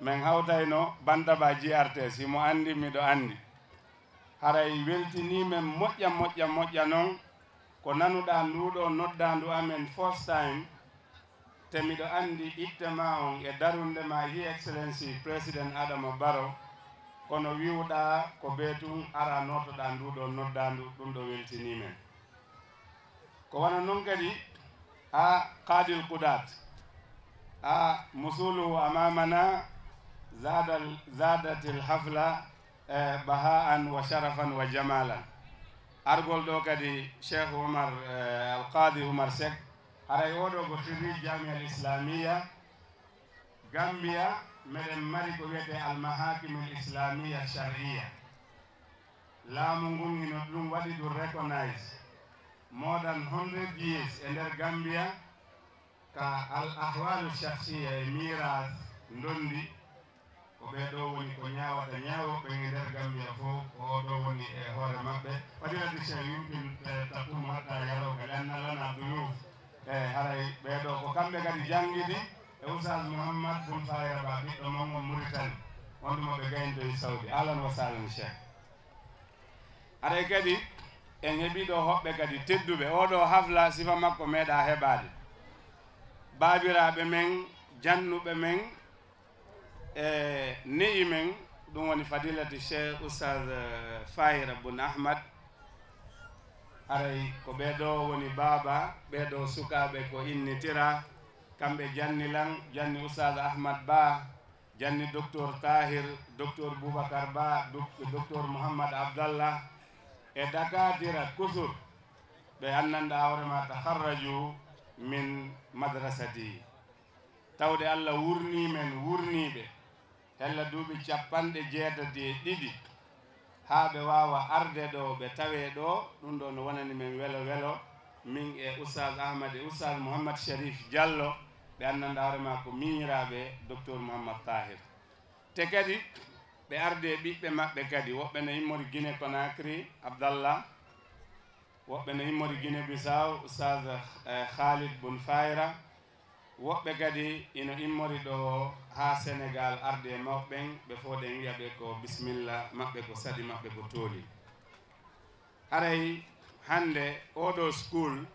Men hawtayno bantaba G R T S, himo anndi, miɗo anndi. Haray weltinii men moƴƴa, moƴƴa, moƴƴa non, ko nanuɗaa nduɗo noddaandu amen first time, te miɗo anndi itte maa on e darunde maa His Excellency President Adama Barrow, kono wi'uɗaa ko bee tun araa nootoɗaa nduɗo noddaandu, ɗun ɗo weltinii men. Ko wano non kadi, a Qadil Qudat, a musuluhu amamana zadal, zadatil hafla, eh, baha'an wa sharafan wa jamalan. Argol ɗo kadi Cheikh Umar, eh, Al Qadi Umar Seck, haray oɗo ko khirrij Jamia Al Islamiyya Gambia, meɗen mari ko wiyetee Al Mahakim Al Islamiyya Shar'iyya. Laamu ngun hino ɗum waɗi ɗum recognize more than hundred years e nder Gambia, ka al ahwalu shakhsiyya e miiraas ndondi, ko ɓee ɗoo woni ko ñaawata ñaawo ɓen e nder Gambia fof, ko oo ɗoo woni e hoore maɓɓe. Fadilati Cheikh, yumkin, eh, taqumu hatta yarawka, li anna lana duyuf. Eh, haray ɓee ɗoo ko kamɓe kadi janngidi e Oustaz Mouhammad Boun Fahira Ba, ɓiɗɗo mon on Mauritanie, on ɗum ɓe gaynoyi Saudi. Ahlan wa sahlan Cheikh. Haray kadi en heɓii ɗoo hoɓɓe kadi tedduɓe. Oo ɗoo hafla sifa makko meeɗaa heɓaade. Baabiraaɓe men, jannuɓe men, e ne'i men, ɗum woni Fadilati Cheikh Oustaz, eh, Fahira Boun Ahmad. Haray ko ɓee ɗoo woni baaba, ɓee ɗoo sukaaɓe ko innitiraa, kamɓe janni lan, janni Oustaz Ahmad Ba, janni Docteur Tahir, Docteur Boubacar Ba, Doc-, Docteur Mouhammad Abdallah, e dakaatira kusur, ɓe anndanɗaa hoore maa takharraju min madrasati. Tawde Alla wurnii men, wurnii ɓe, hella duuɓi capanɗe jeetati e ɗiɗi, haa ɓe waawa arde ɗoo, ɓe tawee ɗoo, ɗum ɗoo no wonani men welo welo, min e Oustaz Ahmad e Oustaz Mouhammad Sharif Diallo, ɓe anndanɗaa hoore maa ko miñiraaɓe Docteur Mouhammad Tahir. Te kadi ɓe ardi e ɓiɓɓe maɓɓe kadi, woɓɓe no immori Guinée Conakry, Abdallah, woɓɓe no immori Guinée Bissau, Oustaz, eh, Khalid Boun Fahira, woɓɓe kadi ino immori ɗoo haa Senegal, ardi e mawɓe ɓen, ɓe fof ɗen wi'a ɓe ko bismilla, maɓɓe ko saɗi, maɓɓe ko tooli. Haray hannde oo ɗoo school,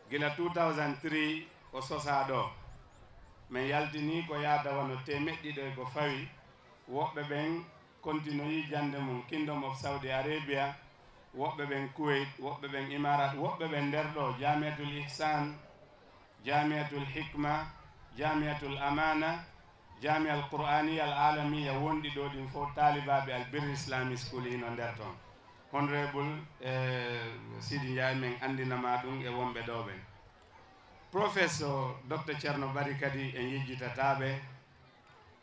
gila two thousand three o sosaa ɗoo, men yaltinii ko yaada wano teemeɗɗe ɗiɗo e ko fawi, woɓɓe ɓen kontinuyii jannde mum, Kingdom of Saudi Arabia, woɓɓe ɓen Kuwait, woɓɓe ɓen Imarat, woɓɓe ɓen nder ɗoo, Jamiatul Ihsan, Jamiatul Hikma, Jamiatul Amana, Jamia al Qur'aniya al Alamiya wonɗi ɗo ɗin fof, taalibaaɓe Al Birri Islamic School hino nder ton. Honorable, eh, Sidi Ndiaye, men anndina ma ɗum e wonɓe ɗo ɓen. Professeur Docteur Thierno Bari kadi en yejjitataa ɓe,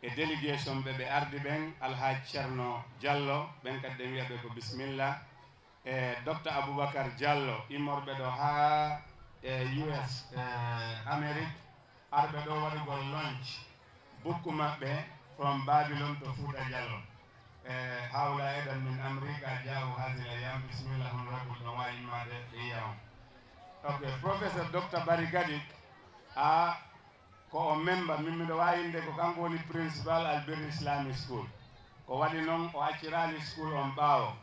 e délégation ɓe ɓe ardi ɓen, Alhaaj Thierno Diallo, ɓen kadi ɗen wi'a ɓe ko bismillah. E Docteur Aboubacar Diallo, immorɓe ɗo haa e U S, e Amérique, arɓe ɗo waɗugol launch bukku maɓɓe from Babylon to Fouta Diallo. E hawla edan min Amérique a jaawu hasil ayyam, bismillah, honorable, ɗon waawi immaade e yiya on. Ok, professeur Docteur Bari kadi, a ko o memba, min miɗo waawi innde ko kanko woni principal Al Birri Islamic School. Ko waɗi noon o acciraali school on ɓaawo.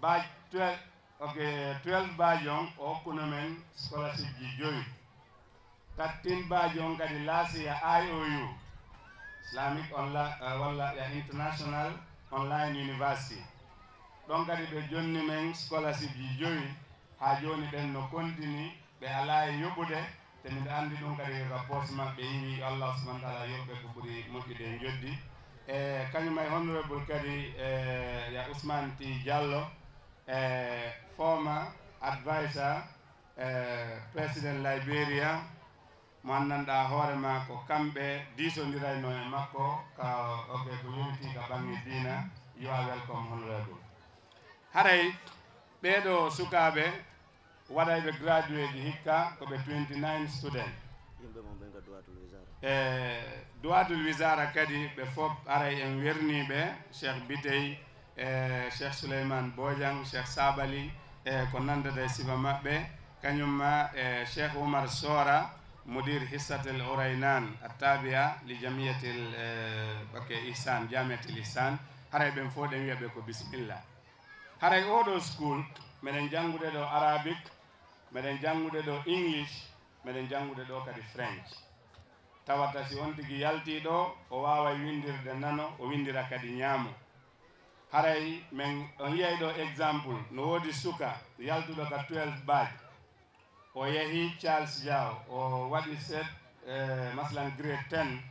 Baaj twelve, ok, twelve baaj on o okkuno men scholarship ji joyi. Thirteen baaj on kadi laasi ya I O U, Islamic Onla-, eh, walla ya International Online University. Ɗon kadi ɓe jonni men scholarship ji joyi, haa jooni ɗen no kontini, ɓe alaa e yoɓude, te miɗo anndi ɗum kadi ko ka poos maɓɓe iwi. Yo Allah subhanahu wa taala yoɓ ɓe ko ɓuri moƴƴude e njoddi. E kañum e honorable kadi, e ya Ousmane Ty Diallo, e former advisor, e President Liberia, mo anndanɗaa hoore ma ko kamɓe diisondirayno e makko ka, ok, ko yowiti ka baŋŋe diina. You are welcome, honorable. Haray ɓeeɗo sukaaɓe waɗayɓe graduate hikka ko ɓe twenty-nine student. Yimɓe mon ɓen ka Duwatul Wizara. E Duwatul Wizara kadi ɓe fof haray en werniiɓe, Cheikh Bitey, e Cheikh Souleymane Bojang, Cheikh Sabali, e ko nandata e sifa maɓɓe, kañum ma e Cheikh Oumar Sora, mudir Hissatel Uraynan, attabiya li jamiyatil, e, ok, Ihsan, jamiatil Ihsan. Haray ɓen fof ɗen wi'a ɓe ko bismillah. Haray oɗo school, meɗen janngude ɗo Arabic, meɗen janngude ɗo English, meɗen janngude ɗo kadi French. Tawata si on tigi yaltii ɗo, o waaway winndirde nano, o winndira kadi ñaamo. Haray men, on yi'ay ɗo exemple, no woodi suka yaltuɗo ka twelve baaj. O yehi Charles Diaw, o waɗi set, eh, maslan grade ten,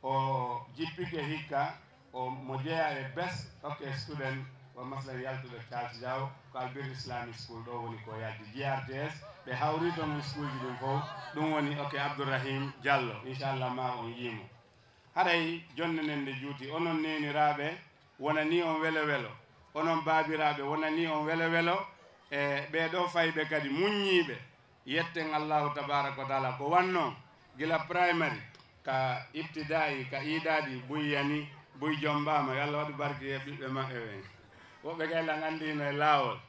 o jippike hikka, o mo jeya e best, ok, student, o maslan yaltuɗo Charles Diaw, ko Albert Islamic School ɗo woni ko yalti, G R T S, ɓe hawri ton school ji ɗin fof, ɗum woni, ok, Abdourahim Diallo, inchallah ma on yiimo. Haray jonne nen nde juuti, onon neeniraaɓe, wonanii on welo welo, onon baabiraaɓe, wonanii on welo welo, e ɓee ɗoo fayɓe kadi muññiiɓe, yetten Allaahu tabaaraka wa taala. Ko wannoo gila primary, ka ibtidaa'i, ka iidaadi, buy yani, buy jommbaama, yo Allah waɗu barke e ɓiɓɓe maɓɓe ɓen. Woɓɓe kay lan anndiino e laawol.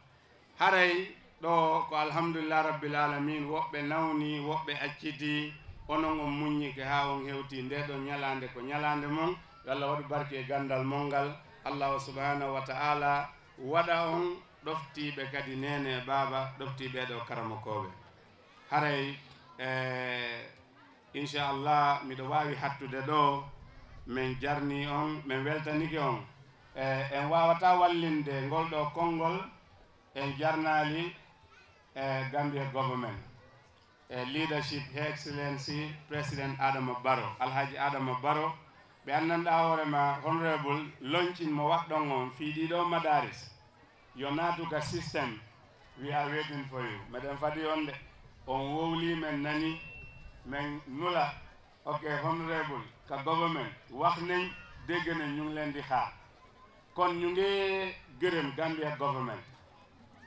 Haray ɗoo ko alhamdulillah rabbil alamin, woɓɓe nawni, woɓɓe accitii, onon on muññike haa on hewtii ndee ɗoo ñalaande, ko ñalaande mon. Yo Allah waɗu barke e ganndal mon ngal. Allahu subhanahu wa ta'ala waɗa on ɗoftiiɓe kadi neene e baaba, ɗoftii ɓee ɗoo karamokooɓe. Haray, e, inchallah, miɗo waawi hattude ɗoo, men jarnii on, men weltanike on. E, en waawataa wallinde ngol ɗoo konngol, en jarnaali, e, Gambia government, e, leadership, Her Excellency President Adama Barrow, Alhaji Adama Barrow, ɓe anndanɗaa hoore ma, Honorable, launching mo waɗɗon on fii ɗii ɗoo madaris. Yo naatu ka system, we are waiting for you. Meɗen fadi on de. On wowlii, men nani, men nula. Ok, Honorable, ka government, wax nañ, dégg nañ, ñu ngi leen di xaar. Kon ñu ngi gërëm Gambia government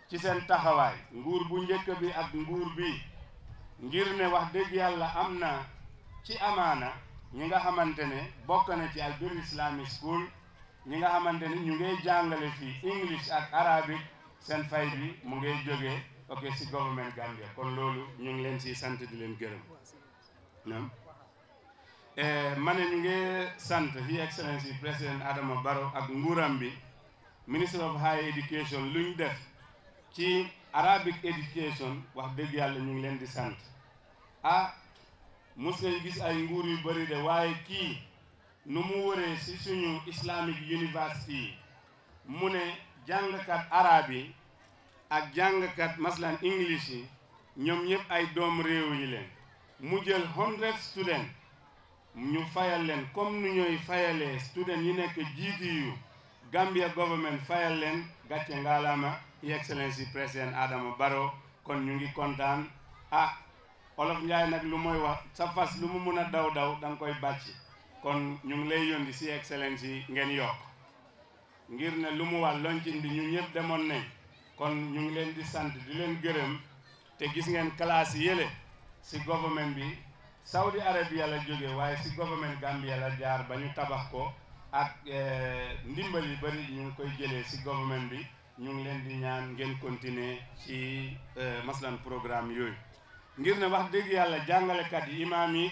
ci seen taxawaay, nguur bu njëkk bi ak nguur bi, ngir ne wax dëgg Yàlla am na ci amaana ñi nga xamante ne bokk na ci Albir Islamic School, ñi nga xamante ne ñu ngay jàngale fii English ak Arabic, seen fay bi mu ngay jógee, ok, si government Gambia. Kon loolu ñu ngi leen si sant, di leen gërëm. Naam. E, ma ne ñu ngi sant His Excellency President Adama Barrow ak nguuram bi, Ministry of Higher Education, luñ def ci Arabic Education, wax dëgg Yàlla ñu ngi leen di sant. Ah, mus nañ gis ay nguur yu bari de, waaye kii nu mu wëree si suñu Islamic University yi, mu ne jàngkat arab yi ak jàngkat maslan English yi, ñoom ñëpp ay doom réew yi leen. Mu jël hundred student, ñu fayal leen comme nu ñooy fayalee student yi nekk G T U, Gambia government fayal leen. Gàcce ngaalaama, His Excellency Président Adama Barrow. Kon ñu ngi kontaan. Ah, Olof Njaay nag lu mooy wax, sa fas lu mu mun a daw daw, da nga koy bàcc. Kon ñu ngi lay yóndi si Excellency ngeen yokk. Ngir ne lu mu wax, launching bi ñu ñëpp demoon nañ. Kon ñu ngi leen di sant, di leen gërëm. Te gis ngeen classe yële si government bi, Saudi Arabia la jóge, waaye si government Gambia la jaar ba ñu tabax ko. Ak, eh, ndimbal yu bari ñu ngi koy jëlee si government bi. Ñu ngi leen di ñaan ngeen continuer ci, eh, maslan programme yooyu. Ngir ne wax dëgg Yàlla, jàngalekat yi, imaam yi,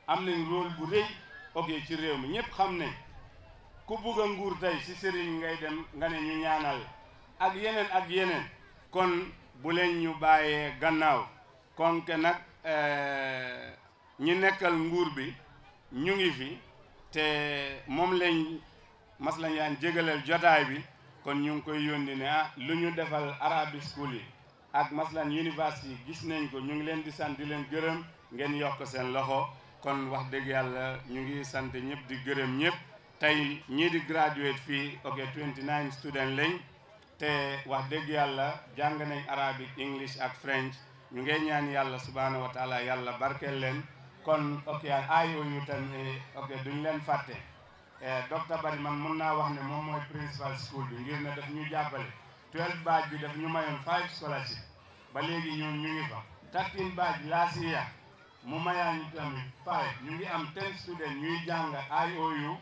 am nañ rôle bu rëy, ok, ci réew mi. Ñëpp xam ne ku bugg a nguur tey, si sëriñ ngay dem, nga ne ñu ñaanal, ak yeneen ak yeneen. Kon bu leen ñu bàyyee gannaaw. Kon ke nag, eh, ñi nekkal nguur bi ñu ngi fi, te moom lañ maslan yaan jégaleel jotaay bi. Kon ñu ngi koy yóndi ne, ah, lu ñu defal Arabic school yi ak maslan university yi, gis nañ ko. Ñu ngi leen di sant, di leen gërëm, ngeen yokk seen loxo. Kon wax dëgg Yàlla, ñu ngi sant ñëpp, di gërëm ñëpp. Tey ñii di graduate fii, ok, twenty-nine student lañ. Te wax dëgg Yàlla, jàng nañ Arabic, English ak French. Ñu ngi ñaan Yàlla subhanahu wa taala, Yàlla barkeel leen. Kon, ok, I O U tam, eh, ok, duñ leen fàtte. Eh, Docteur Bari, man mun naa wax ne moom mooy principal school bi, ngir ne daf ñu jàppale. Twelve batch bi daf ñu mayoon five scholarship. Ba léegi ñoom ñu ngi fa. Thirteen batch last year, mu mayaan ñu tamit five. Ñu ngi am ten student ñuy jàng I O U.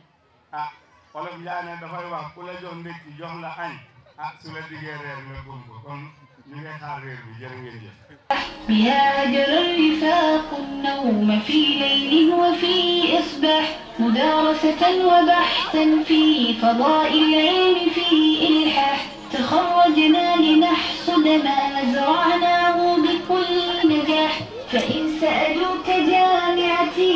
Ah, Olof Njaay ne dafay wax, ku la jox ndékki, jox la añ. Ah, su la diggee reer, nga gëm ko. Kon ñu ngi xaar reer bi. Jërë ngeen jëf. بها أجر الرفاق النوم في ليل وفي إصباح، مدارسة وبحثا في فضاء العلم في إلحاح، تخرجنا لنحصد ما زرعناه بكل نجاح، فإن سألوك